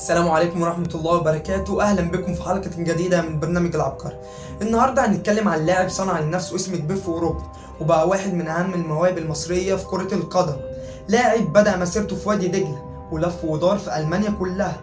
السلام عليكم ورحمة الله وبركاته. أهلا بكم في حلقة جديدة من برنامج العبقري. النهاردة هنتكلم عن لاعب صنع لنفسه اسم كبير في أوروبا، وبقى واحد من أهم المواهب المصرية في كرة القدم. لاعب بدأ مسيرته في وادي دجلة ولف ودار في ألمانيا كلها.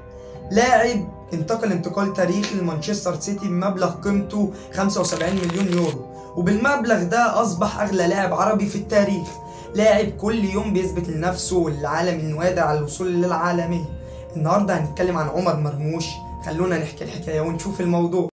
لاعب انتقل انتقال تاريخي لمانشستر سيتي بمبلغ قيمته 75 مليون يورو، وبالمبلغ ده أصبح أغلى لاعب عربي في التاريخ. لاعب كل يوم بيثبت لنفسه وللعالم إنه قادر على الوصول للعالمية. النهارده هنتكلم عن عمر مرموش، خلونا نحكي الحكاية ونشوف الموضوع.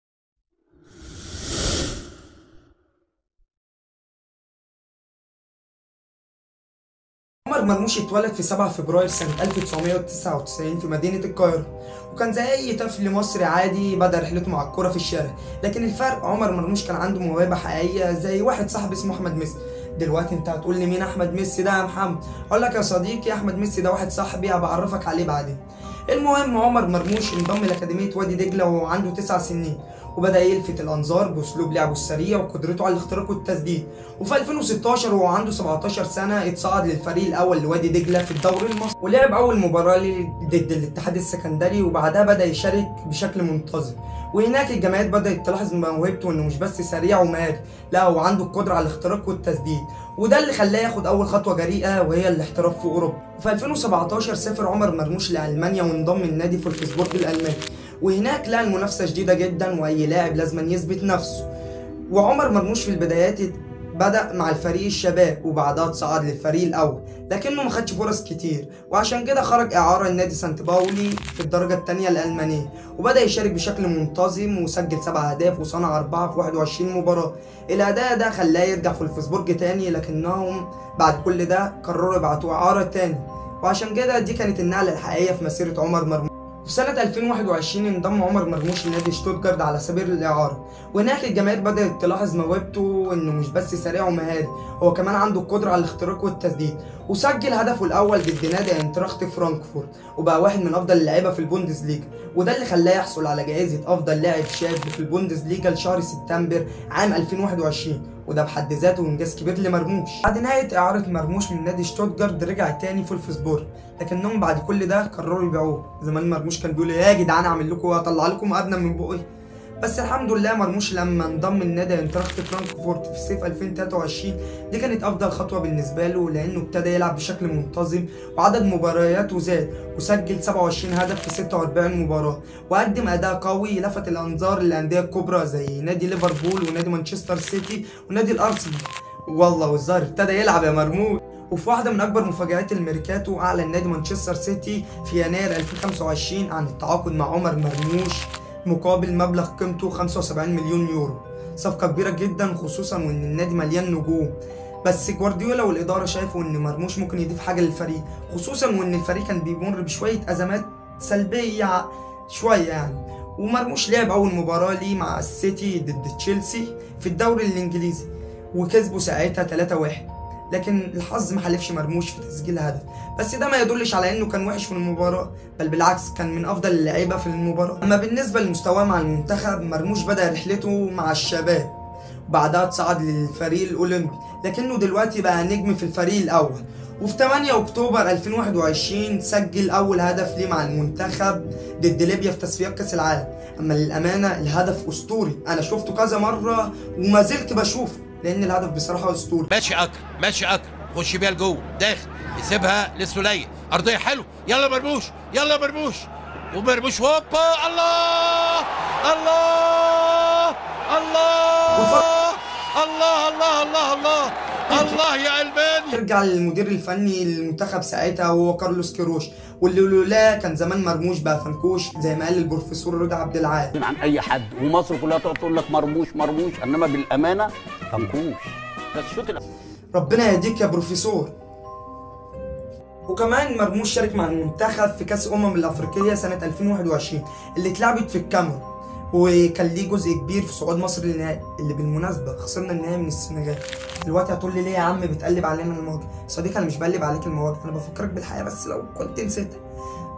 عمر مرموش اتولد في 7 فبراير سنة 1999 في مدينة القاهرة، وكان زي أي طفل مصري عادي بدأ رحلته مع الكرة في الشارع، لكن الفرق عمر مرموش كان عنده موهبة حقيقية زي واحد صاحبي اسمه أحمد ميسي. دلوقتي انت هتقول لي مين احمد ميسي ده يا محمد؟ اقول لك يا صديقي احمد ميسي ده واحد صاحبي هبعرفك عليه بعدين. المهم عمر مرموش انضم لاكاديميه وادي دجله وهو عنده 9 سنين، وبدا يلفت الانظار باسلوب لعبه السريع وقدرته على الاختراق والتسديد. وفي 2016 وهو عنده 17 سنة اتصعد للفريق الاول لوادي دجله في الدوري المصري، ولعب اول مباراة ضد الاتحاد السكندري، وبعدها بدا يشارك بشكل منتظم. وهناك الجماهير بدات تلاحظ موهبته، انه مش بس سريع ومهاري، لا هو عنده القدرة على الاختراق والتسديد، وده اللي خلاه ياخد اول خطوة جريئة وهي الاحتراف في اوروبا. وفي 2017 سافر عمر مرموش لالمانيا وانضم لنادي فولفسبورج الالماني، وهناك لقى المنافسة شديدة جدا واي لاعب لازم يثبت نفسه. وعمر مرموش في البدايات بدأ مع الفريق الشباب وبعدها اتصعد للفريق الاول، لكنه ما خدش فرص كتير، وعشان كده خرج اعاره لنادي سانت باولي في الدرجة الثانية الالمانية، وبدأ يشارك بشكل منتظم وسجل 7 اهداف وصنع 4 في 21 مباراة. الاداء ده خلاه يرجع فولفسبورج تاني، لكنهم بعد كل ده قرروا يبعتوه اعاره تاني، وعشان كده دي كانت النقلة الحقيقية في مسيره عمر مرموش. في سنة 2021 انضم عمر مرموش لنادي شتوتجارت على سبيل الإعارة، وهناك الجماهير بدأت تلاحظ موهبته، إنه مش بس سريع ومهاري، هو كمان عنده القدرة على الاختراق والتسديد، وسجل هدفه الأول ضد نادي انتراخت فرانكفورت، وبقى واحد من أفضل اللعيبة في البوندسليجا، وده اللي خلاه يحصل على جائزة أفضل لاعب شاب في البوندسليجا لشهر سبتمبر عام 2021، وده بحد ذاته انجاز كبير لمرموش. بعد نهاية إعارة مرموش من نادي شتوتجارت رجع تاني فولفسبورج، لكنهم بعد كل ده قرروا يبيعوه. زمان مرموش كان بيقول يا جدعان اعمل لكم واطلع لكم ارنب من بقي، بس الحمد لله مرموش لما انضم لنادي انتراخت فرانكفورت في صيف 2023 دي كانت افضل خطوة بالنسبة له، لانه ابتدى يلعب بشكل منتظم وعدد مبارياته زاد، وسجل 27 هدف في 46 مباراة، وقدم اداء قوي لفت الانظار للاندية الكبرى زي نادي ليفربول ونادي مانشستر سيتي ونادي الارسنال. والله والظاهر ابتدى يلعب يا مرموش. وفي واحدة من أكبر مفاجآت الميركاتو أعلن نادي مانشستر سيتي في يناير 2025 عن التعاقد مع عمر مرموش مقابل مبلغ قيمته 75 مليون يورو. صفقة كبيرة جدا، خصوصا وإن النادي مليان نجوم، بس جوارديولا والإدارة شايفوا إن مرموش ممكن يضيف حاجة للفريق، خصوصا وإن الفريق كان بيمر بشوية أزمات سلبية شوية يعني. ومرموش لعب أول مباراة ليه مع السيتي ضد تشيلسي في الدوري الإنجليزي وكسبوا ساعتها 3-1، لكن الحظ ما حالفش مرموش في تسجيل هدف، بس ده ما يدلش على انه كان وحش في المباراة، بل بالعكس كان من افضل اللعيبة في المباراة. اما بالنسبة لمستواه مع المنتخب، مرموش بدا رحلته مع الشباب وبعدها اتصعد للفريق الاولمبي، لكنه دلوقتي بقى نجم في الفريق الاول. وفي 8 اكتوبر 2021 سجل اول هدف ليه مع المنتخب ضد ليبيا في تصفيات كاس العالم. اما للامانة الهدف اسطوري، انا شفته كذا مرة وما زلت بشوفه، لان الهدف بصراحة اسطوري. ماشي اكرم، ماشي اكرم، خش بيها لجوه، داخل يسيبها للسوليه، ارضية حلو، يلا مرموش، يلا مرموش، ومرموش هوبا، الله الله الله الله الله الله الله الله يا الماني. يرجع للمدير الفني للمنتخب ساعتها وهو كارلوس كيروش، واللي لولا كان زمان مرموش بقى فنكوش زي ما قال البروفيسور رضا عبد العال عن اي حد، ومصر كلها تقعد تقول لك مرموش مرموش، انما بالامانة فنكوش. بس شوط ربنا يهديك يا بروفيسور. وكمان مرموش شارك مع المنتخب في كاس الافريقية سنة 2021 اللي اتلعبت في الكاميرون، وكان ليه جزء كبير في صعود مصر للنهائي، اللي بالمناسبة خسرنا النهائي من السنغال. دلوقتي هتقول لي ليه يا عم بتقلب علينا المواجع؟ صديقي انا مش بقلب عليك المواجع، انا بفكرك بالحقيقة بس لو كنت نسيتها.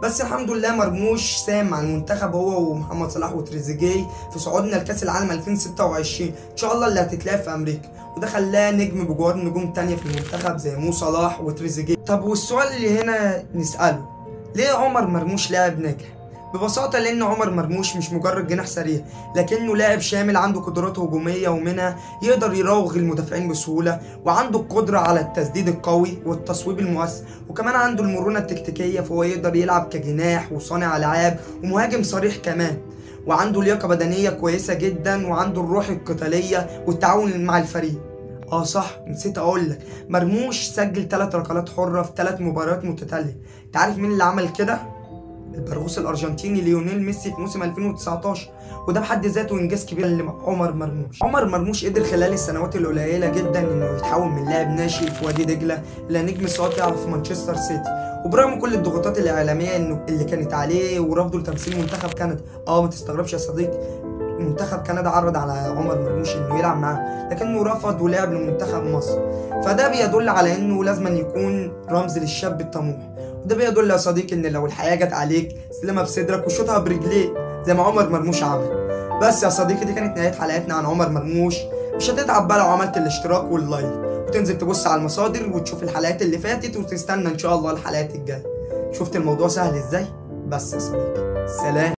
بس الحمد لله مرموش ساهم مع المنتخب هو ومحمد صلاح وتريزيجيه في صعودنا لكاس العالم 2026 ان شاء الله اللي هتتلعب في امريكا، وده خلاه نجم بجوار نجوم تانية في المنتخب زي مو صلاح وتريزيجيه. طب والسؤال اللي هنا نسأله، ليه عمر مرموش لاعب ناجح؟ ببساطة لأن عمر مرموش مش مجرد جناح سريع، لكنه لاعب شامل عنده قدرات هجومية ومنها يقدر يراوغ المدافعين بسهولة، وعنده القدرة على التسديد القوي والتصويب المؤثر، وكمان عنده المرونة التكتيكية فهو يقدر يلعب كجناح وصانع ألعاب ومهاجم صريح كمان، وعنده لياقة بدنية كويسة جدا، وعنده الروح القتالية والتعاون مع الفريق. صح، نسيت اقول لك، مرموش سجل 3 ركلات حرة في 3 مباريات متتالية. انت عارف مين اللي عمل كده؟ البرغوث الارجنتيني ليونيل ميسي في موسم 2019، وده بحد ذاته انجاز كبير لعمر مرموش. عمر مرموش قدر خلال السنوات القليلة جدا انه يتحول من لاعب ناشئ في وادي دجله الى نجم ساطع في مانشستر سيتي، وبرغم كل الضغوطات الاعلامية انه اللي كانت عليه ورفضه لتمثيل منتخب كندا. ما تستغربش يا صديقي، منتخب كندا عرض على عمر مرموش انه يلعب معاه، لكنه رفض ولعب لمنتخب مصر. فده بيدل على انه لازم يكون رمز للشاب الطموح، وده بيدل يا صديقي ان لو الحياة جت عليك سلمها بصدرك وشوطها برجليك زي ما عمر مرموش عمل. بس يا صديقي دي كانت نهاية حلقتنا عن عمر مرموش. مش هتتعب بقى لو عملت الاشتراك وال like، وتنزل تبص على المصادر وتشوف الحلقات اللي فاتت، وتستنى ان شاء الله الحلقات الجاية. شفت الموضوع سهل ازاي؟ بس يا صديقي، سلام.